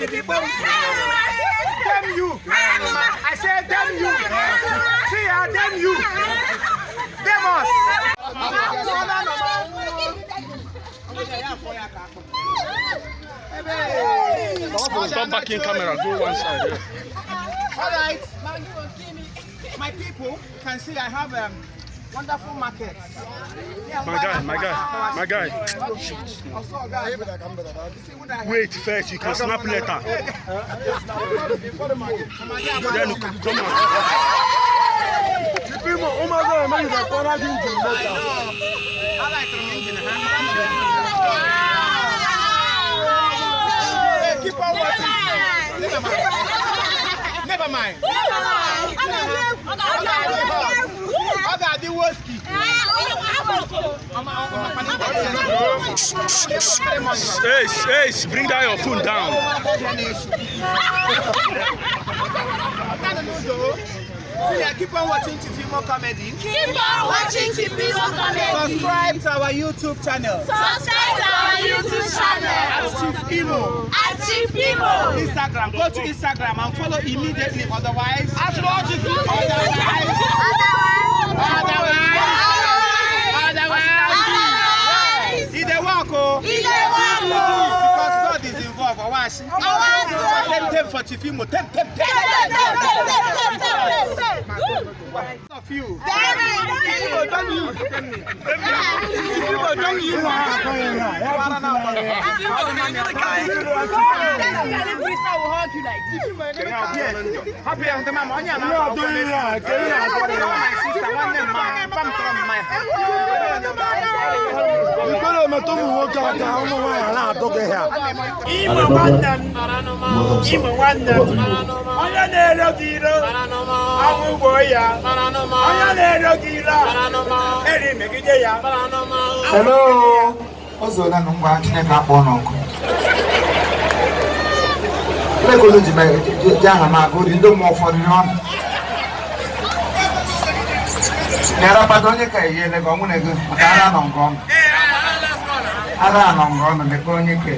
Gidigbom. Damn you. I say damn you. See ya, damn you. Damn us. Stop backing camera, go one side. Yeah. All right. My people can see I have wonderful markets. My guy, my guy, my guy. Wait first, you can snap later. Then you can come on. I like the engine. Hey, keep on watching. Never mind. Never mind. Ọ ga-adị woski. Hey, hey, bring down your phone down. See, yeah, keep on watching Chief Imo Comedy. Keep on watching Chief Imo Comedy. Subscribe to our YouTube channel. Subscribe to our YouTube channel. At Chief Imo. At Chief Imo. Instagram. Go to Instagram and follow immediately. Otherwise, otherwise, otherwise, e dey work o. E dey work o. Because God is involved. Owashi. Owashi. Tem tem for Chief Imo. Tem tem tem. Of you. Imo don use. Chief Imo don use. Happy and the mama, onye na my sister, nwanne m ma, pam tọrọ m mmanya. Ikpere metụ ụmụ nwoke aka ụmụ nwaanyị na-atụ gị ha. Imo nwanne m, Imo nwanne m, onye na-ero gị iro, ọnwụ gbuo ya, onye na-ero gị iro, eri megide ya. Hello. O zuola nụ ngwa Chineke akpọ n'ọkụ. Ebee ka unu ji ji aha m agụ ori ndị mmụọ ụfọdụ ihe ọnụ. Na-arapado onye ka eyiele gị ọnwụ na ego maka ara nọ nke ọnụ. Ara nọ nke ọnụ mekpe onye ke.